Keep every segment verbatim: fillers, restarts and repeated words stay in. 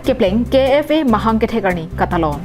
Kepleng K F A mahang kethek arni katalon.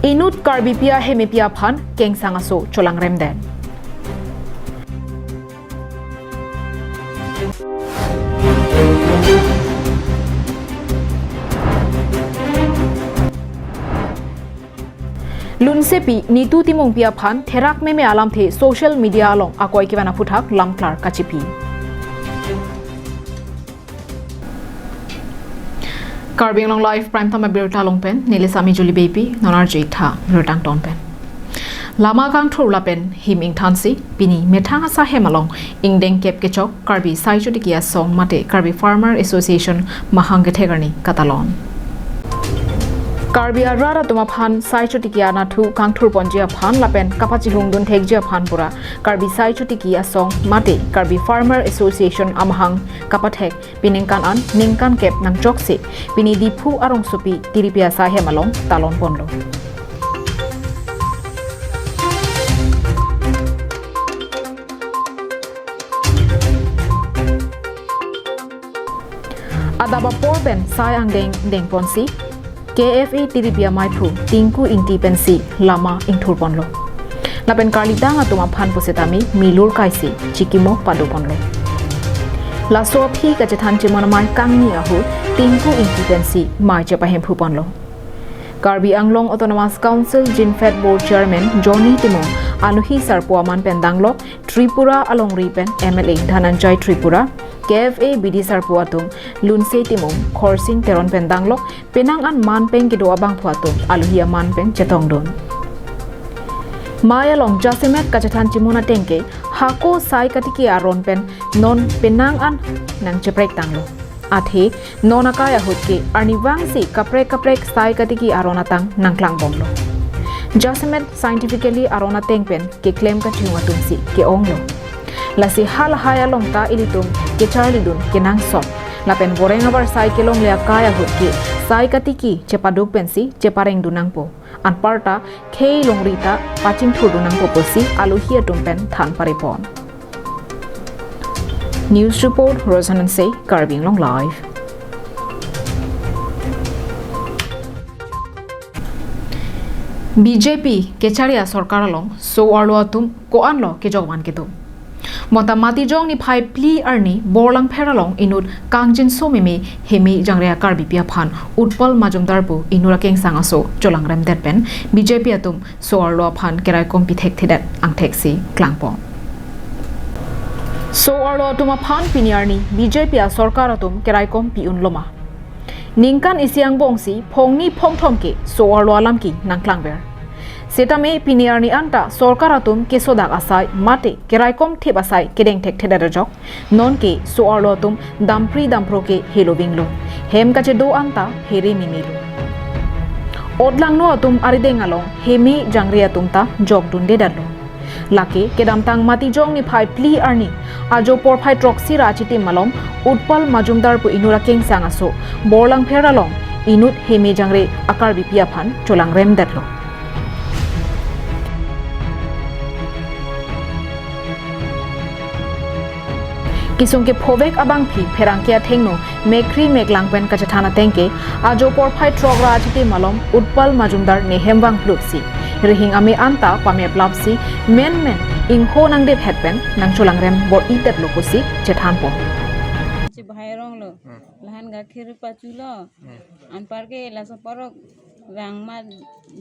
Inut Karbipi ahemepi aphan kengsang aso cholangremdet. Lunsepi Nitu Timungpi aphan therak meme alamthe social media along akoi kevan aphuthak lamklar kachipi. Karbi Anglong Live Prime Time abirta along pen, neli Sami Juli Beypi, non arju-ik tha birta angton pen. Lama kangthur lapen him ingthansi, pini methang asai hem along ingdeng kep kechok Karbi Sai Chotiki Asong mate Karbi Farmer Association mahang kethek arni katalon. Karbi arat atum aphan Sai Chotiki anatthu kangthur ponji aphan lapen kapachihungdun thekji aphan pura Karbi Sai Chotiki Asong mate Karbi Farmer Association amahang kapathek pi ningkan an ningkan kep nangchoksi pini Diphu arongsopi tiripi asai hem along talon ponlo. Adap apor pen sai angdeng dengponsi K F A tiripi amaiphu Tinku Ingti pensi lama ingthur ponlo. Lapen karlitang atum aphan pusitame milur kaisi chikimo pado ponlo. Laso aphi kachethan chimon amei kangni ahut Tinku Ingti pensi mei chepahemphu ponlo. Karbi Anglong Autonomous Council Jinfed Board Chairman Johnny Timung anuhi sarpo aman pen danglok Tripura alongri pen M L A Dhananjay Tripura, K F A bidi sarpo atum Lunse Timung, Khorsing Teron pen danglok penang an man pen kedo abangphu atum aluhi aman pen chetongdun. Mei along jasemet kachethan chimon ateng ke hako sai katiki aron pen non penang an nangcheprek tanglo. Athe non akai ahut ke arnivangsi kaprek kaprek sai katiki aron atang nangklangbomlo. Jasemet scientifically aron ateng pen keklem kachung atumsi ke-onglo. Lasi halahai along ta ilitum kecharlidun kenangsot. Lapen boreng abar sai kelongle akai ahut ke sai katiki chepaduk pensi cheparengdun nangpo. Anparta khei longri ta pachingthurdun nangpo pusi aluhi atum pen than parepon. News report, Rosanan Se, Karbi Anglong Live. B J P kechari asorkar along so-arlo atum ko-anlo kejokvan kedo. Bonta Matijong niphai phli arni Borlangpher along inut kangjinso meme Heme Jangre a Karbipi aphan Utpal Majumdar pu inut akengsang aso cholangremdet pen B J P atum so-arlo aphan keraikom pithekthedet angthek si klangpon. So-arlo atum aphan pini arni B J P asorkar atum keraikom pi-unloma. Ningkan isi angbongsi phongni phongthom ke so-arlo alam ke nangklangver. Setame pini arni anta sorkar atum kesodak asai mate keraikom thip asai kedengthekthedet ajok. Nonke so-arlo atum dampri dampro ke helovinglo. Hem kachedo anta here mimilo. Otlangno atum arideng along Heme Jangre atum ta jokdundedetlo. Lake kedamtang Matijong niphai phli arni ajo porphai throksi ra achitim malom Utpal Majumdar pu inut akengsang aso Borlangpher along inut Heme Jangre a Karbipi aphan cholangremdetlo. Kesung kephovek abangpi pherangke athengno mekri meklang pen kachethan ateng ke ajo porphai throk ra achitim malom Utpal Majumdar nehem vangpluksi rihing ame anta pameplapsi menmen ingho nangdephet pen nangcholangrem bor-idetlo pusi chethanpon. Chibahai ronglo. Hmm. Lahan gakhir pachulo. Hmm. Anpar ke laso parok rang ma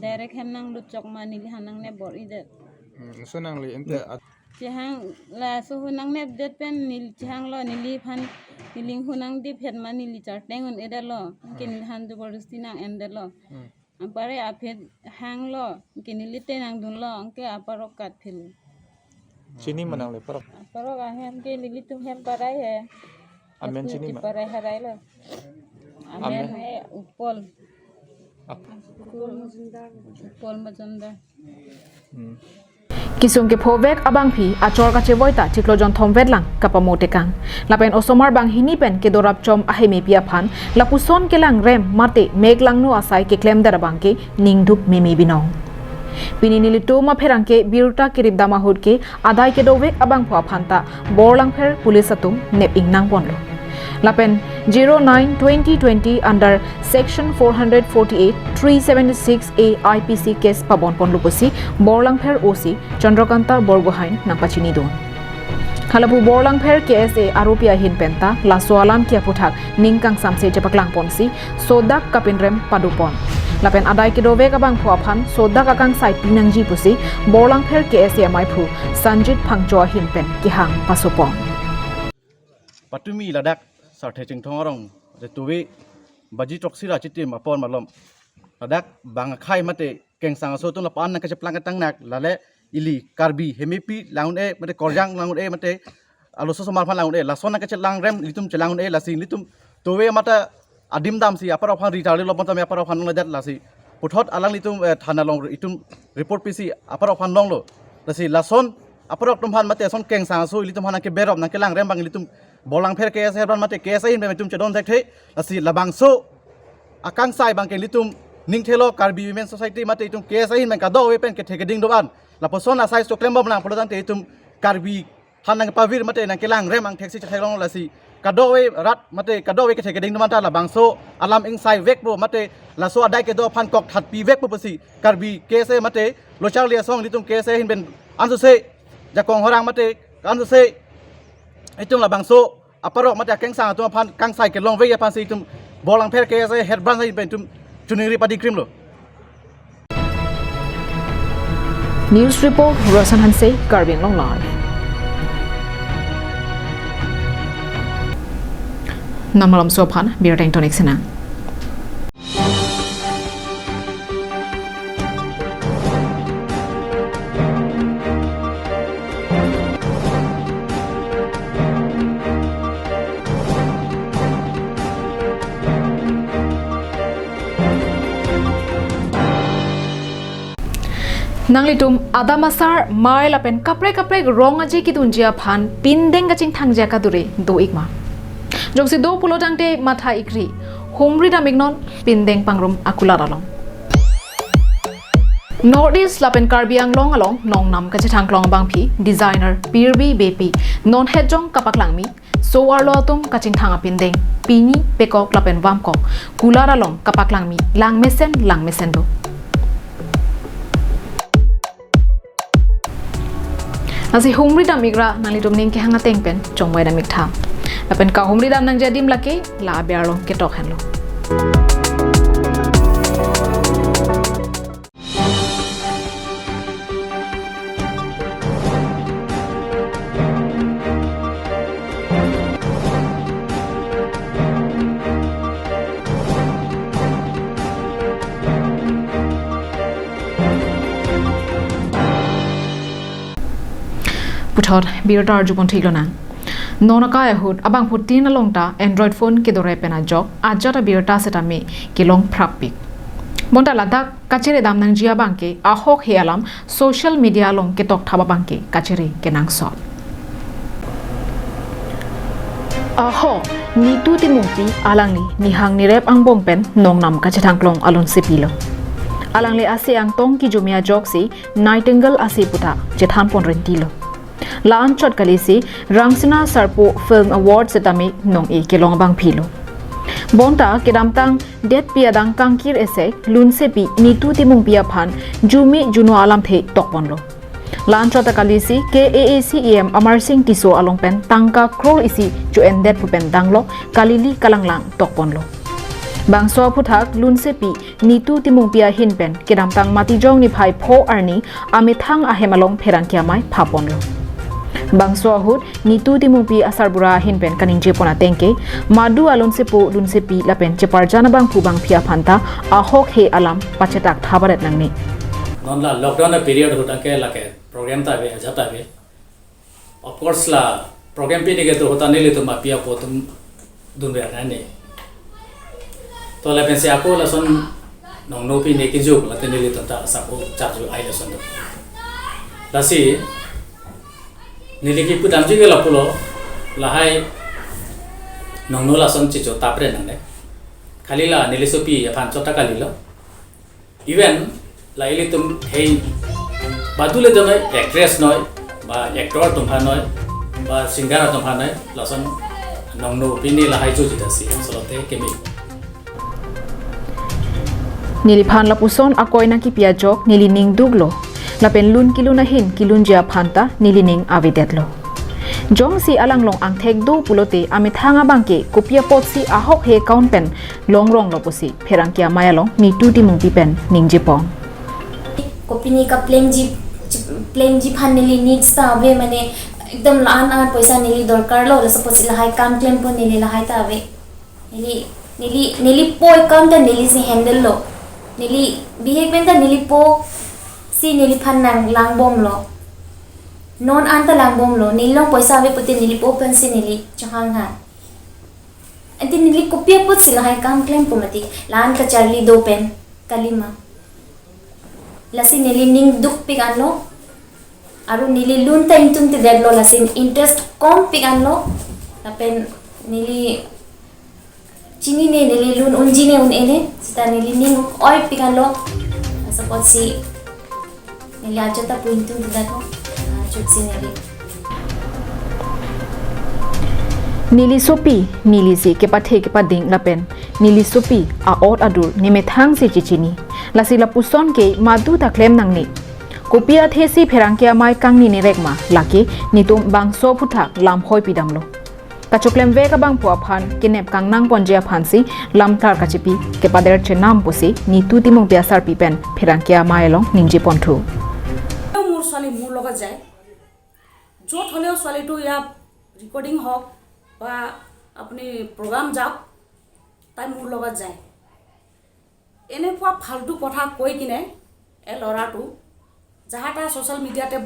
direct hem nanglut chok ma neli han nangne bor-idet. Hmm, so nangli ente at- Chehang laso hu nangnepdet pen neli chehanglo neliphan neli hu nangdephet ma neli charteng un-edetlo. Anke neli han jabardasti nang-endetlo. Hmm. Anpar aphi hanglo, anke neli te nangdunlo, anke aparok katphil. Chini ma nangli parok? Aparok ahem ke nelitum hem parai he. Amen chini ma? Parai harailo. Amen. Amen he Utpal. Ap- Utpal Majumdar. Hmm. Kesung kephovek abangpi achor kachevoi ta chiklo jonthom vetlang kapamo tekang. Lapen osomar banghini pen kedorap chom ahemepi aphan lapuson kelangrem mate mek langno asai keklemdet abangke ningduk meme binong. Pini nelitum apherangke birta keripdam ahut ke adai kedovek abangphu aphan ta Borlangpher police atum nep ingnang ponlo. Lapen zero nine twenty twenty under section four hundred forty-eight, three seventy-six A I P C case pabon ponlo pusi Borlangpher O C Chandrakanta Borgohain nangpachinidun. Halapu Borlangpher K S A aropi ahin penta laso alam ke aphuthak ning kangsamse chepaklang ponsi sodak kapinrem padopon. Lapen adai kedovek abangphu aphan sodak akangsai pinangji pusi Borlangpher K S A amaiphu Sanjit Phangcho ahin pen kehang pasopon. Patumi ladak Sarthe Chingthong arong retuwi baji throksi ra chitim apor malom ladak bang akhai mate kengsang aso atum lapu-an nangkacheplang ketang nak lale ili Karbi hemepi lang un-e mate korjang lang un-e mate aloso osomar aphan lang un-e lason nangkachelangrem ilitum chelang un-e lasi ilitum tuwi mate adim damsi aparok aphan ritarli lobon tame aparok aphan longledet lasi puthot alanglitum eh, thana along itum report pisi aparok aphan longlo lasi lason aparok atum aphan mate ason kengsang aso ilitum aphan nangkeberop nangkelangrem abang ilitum Borlangpher K S A aphan mate K S A ahin pen itum chedon thekthe lasi labangso akangsai abangke ilitum ningthelo Karbi Women Society mate itum K S A ahin pen kadokave pen kethe keding do-an lapuson asai so klembomlang pulotangte itum Karbi aphan nangpavir mate nangkelangrem angtheksi chetheklong lasi kadokave rat mate kadokave kethe keding do-an ta labangso alam ingsaivekpo mate laso adai kedo aphan kokthatpivekpo pusi Karbi K S A mate lo charli asong ilitum K S A ahin pen ansose jakong horang mate ansose itum labangso aparok mate akengsang atum aphan kangsai kelongve aphansi itum Borlangpher K S A head branch ahin pen itum chuningri padikrimlo. News report Rosan Hanse, Karbi Anglong Live. Non malomso aphan birta ingtonik sinang. Nanglitum adam asar mai lapen kaprek kaprek rong aje kedunji aphan pindeng kachingthangji akadure do-ikma? Jongsi do pulotangte matha ikri, humri dam-iknon pindeng pangrum akulat along. North East lapen Karbi Anglong along nongnam kachethangklong abangpi designer Pirbi Beypi non hetjong kapaklangmi so-arlo atum kachingthang apindeng pini pekok lapen vamkok kulat along kapaklangmi langmesen langmesen do. Lasi humri dam-ikra nanglitum ning kehang ateng pen chongvai dam-iktha. Lapen kahumri dam nangji adim lake la aber along ketok henlo. Puthot birta arjupon thik lonang. Non akai ahut abangphutin along ta Android phone kedore pen ajok ajat abirta setame kelong phrappik. Bonta ladak kachere dam nangji abangke ahok he alam social media along ketok thap abangke kachere kenangsot. Ahok, Nitu Timungpi alangli nihang nirep angbong pen nongnam kachethangklong alunsepi lo. Alangli ase angtong kijumi ajoksi Nightingale ase puta chethan pon renti lo. La-anchot kalisi Rangsina Sarpo Film Award setame nong-e kelong abangpi lo. Bonta kedamtang detpi adang kangkir esek lunsepi Nitu Timungpi aphan jumi juno alamthe tokponlo. La-anchot ta kalisi K A A C E M Amarsing Tisso along pen tangka crore isi cho-endet pu pen danglok kalili kalanglang tokponlo. Bangso aphuthak lunsepi Nitu Timungpi ahin pen kedamtang Matijong niphai pho arni amethang ahem along pherangke amei phaponlo. Bangso ahut Nitu Timungpi asarbura ahin pen kaningjepon atengke madu alunsepo lunsepi lapen cheparjan abangphu bangphi aphan ta ahok he alam pachetak thabaret nangne. Non la lockdown a period ahut anke lake program ta ave, ajat ta ave. Of course la program pi dike to ahut ta nelitum api apo atum dunver nani. To lapensi ako lason nongno pi ne kejuk late nelitum ta asap o chakju ai lason do. Lasi neli kipudamji ke lapulo, lahai nongno lason chicho tapre nangne. Khali la neli sopi aphan chota kalilo. Even la ilitum hei badu le donoi, actress noi, ba actor atum aphan noi, ba singer atum aphan noi, lason nongno pini lahai jojidasi solote kemi. Neliphan lapuson akoi nangkipi ajok neli ning duklo. Lapen lun kelun ahin kelunji aphan ta neli ning avedetlo. Jongsi alanglong angthek do pulote amethang abangke kopi apotsi ahok he account pen longronglo pusi pherangke amei along Nitu Timungpi pen ningjepon. Kopine kaplengji, plengji aphan neli needs ta ave, mane ekdom la-an an poisa neli dorkarlo, laso apotsi lahai kam klempo, neli lahai ta ave. Neli, neli, neli po account ta nelisi handle lo. Neli bihek pen ta neli po si neliphan nang langbomlo. Non an ta langbomlo. Neli along poisa ave pute neli po pensi neli chohang ha. Ante neli kopi apotsi lahai kam klempo mati. La-an kacharli do pen kalima. Lasi neli ning dukpik anlo. Aru neli lun ta ingtuntedetlo, lasi interest kompik anlo. Lapen neli chinine, neli lun unjine un-ene. Seta neli ning oipik anlo. Laso apotsi neli ajat ta pu ingtuntedetlo. Ajat si neli. Neli sopi, nelisi kepathe kepading lapen neli sopi a-ot adur nemethangsi chechini. Lasi lapuson ke madu ta klem nangne. Kopi athesi pherangke amei kangni nerek ma, lake netum bangso aphuthak lamhoi pidamlo. Kachoklemvek abangphu aphan kenep kangnangponji aphansi lamthar kachipi kepader chenam pusi Nitu Timungpi asarpi pen pherangke amei along ningjeponthu. মোৰ ছোৱালী মোৰ লগত যায়। য'ত হ'লেও ছোৱালীটো ইয়াত ৰেকৰ্ডিং হওক বা আপুনি প্ৰগ্ৰাম যাওক, তাই মোৰ লগত যায়। এনেকুৱা ফাল্টু কথা কৈ কিনে এই ল'ৰাটো যাহা তাহা ছ'চিয়েল মিডিয়াতে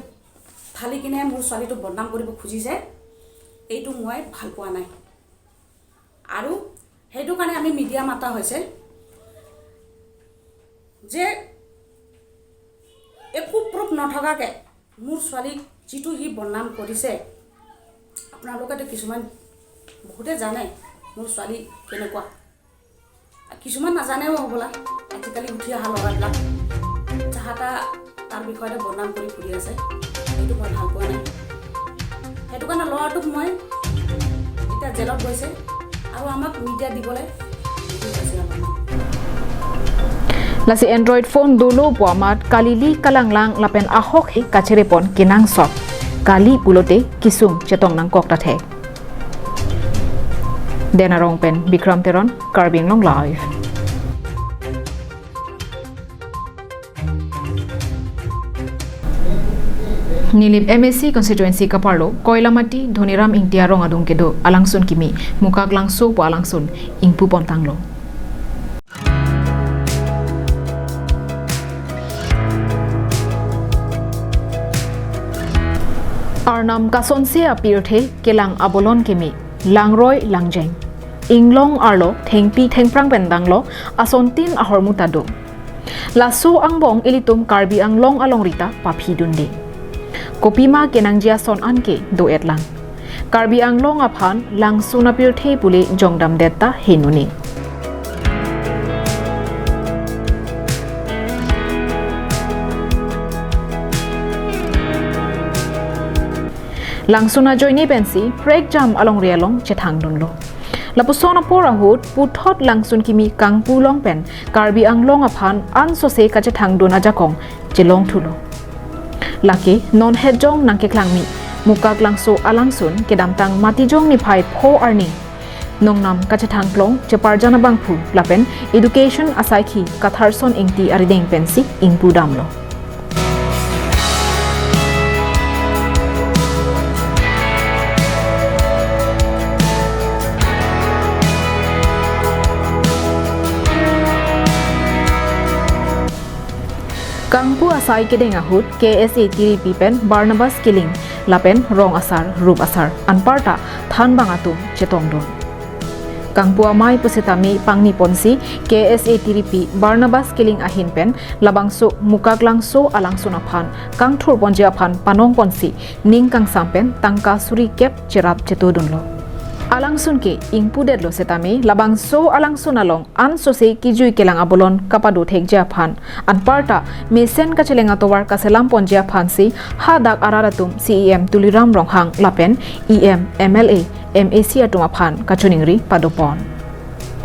ফালি কিনে মোৰ ছোৱালীটো বদনাম কৰিব খুজিছে, এইটো মই ভাল পোৱা নাই। আৰু সেইটো কাৰণে আমি মিডিয়া মাতা হৈছে যে একো প্ৰুফ নথকাকে মোৰ ছোৱালীক যিটো সি বদনাম কৰিছে, আপোনালোকেতো কিছুমান বহুতে জানে মোৰ ছোৱালী কেনেকুৱা। কিছুমান নাজানেও হ'বলা, আজিকালি উঠি অহা ল'ৰাবিলাক যাহা তাহা তাৰ বিষয়তে বদনাম কৰি ফুৰি আছে, সেইটো মই ভাল পোৱা নাই। সেইটো কাৰণে ল'ৰাটোক মই এতিয়া জেলত গৈছে আৰু আমাক মিডিয়া দিবলৈ নিদিয়ে। Lasi Android phone dolo pu amat kalili kalanglang lapen ahok he kachere pon kenangsot. Kali pulote kesung chetong nangkok ta thek. Den Arong pen Bikram Teron, Karbi Anglong Live. Nilip M A C constituency kaparlo Koilamati Dhoniram Ingti arong adung kedo alangsun kimi Mukaklangso pu alangsun ingpu pontanglo. Arnam kasonse apirthe kelang abolon keme, langroi langjeng. Inglong arlo thengpi thengphrang pen danglo asontin ahormu ta do. Laso angbong ilitum Karbi Anglong alongri ta paphidunde. Kopima kenangji ason anke do-etlang. Karbi Anglong aphan langsun apirthe pule jongdamdet ta henune. Langsun ajoine pensi prekjam alongri along chethangdunlo. Lapuson apor ahut puthot langsun kimi kangpu long pen Karbi Anglong aphan ansose kachethangdun ajakong chelongthulo. Lake non hetjong nangkeklangmi Mukaklangso alangsun kedamtang Matijong niphai pho arni nongnam kachethangklong cheparjan abangphu lapen education asaikhi Katharson Ingti arideng pensi ingpudamlo. Kangpu asai kedeng ahut K S A tiripi pen Barnabas Killing lapen rong asar rup asar anparta thanbang atum chetongdun. Kangpu amei pusitame pangni ponsi K S A tiripi Barnabas Killing ahin pen labangso Mukaklangso alangsun aphan kangthur ponji aphan panong ponsi ning kangsam pen tangka suri kep cherap chetudunlo. Alangsun ke ingpudetlo setame labangso alangsun along ansose kejui kelang abolon kapado thekji aphan anparta mesen kacheleng atovar kaselam ponji aphansi hadak arat atum C E M Tuliram Ronghang lapen E M, M L A, M A C atum aphan kachiningri padopon.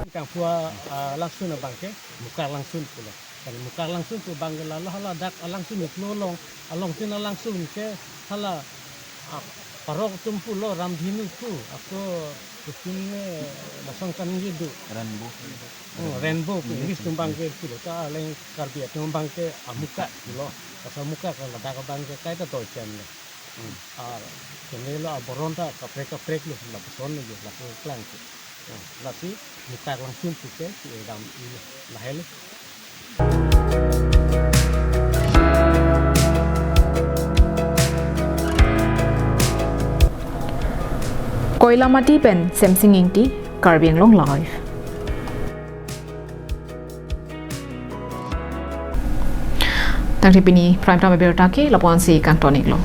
Kangpu a, a, langsun abang ke Mukaklangsun pulo. Kan Mukaklangsun pu abang ke lalo hala dak alangsun iklo along, alongtin alangsun ke hala, a, parok atum pulo, Ramdhenu pu, ako kutin, eh, lasong kan ye do. Rainbow. Hmm, rainbow pu English atum abang ke pulo, ta aleng Karbi atum abang ke amuka pulo. Kasa amuka ke ladak abang ke kaita toy chan le. Hmm. A, kene lo aboron ta kaprek kaprek lo, lapuson lo, lapu klang ke. Hmm, lasi Mukaklangsun pu ke si dam i lahai lo. Koilamati pen Semsing Ingti, Karbi Anglong Live. Tangte pini Prime Time abirta ke lapu-ansi kangton-iklo.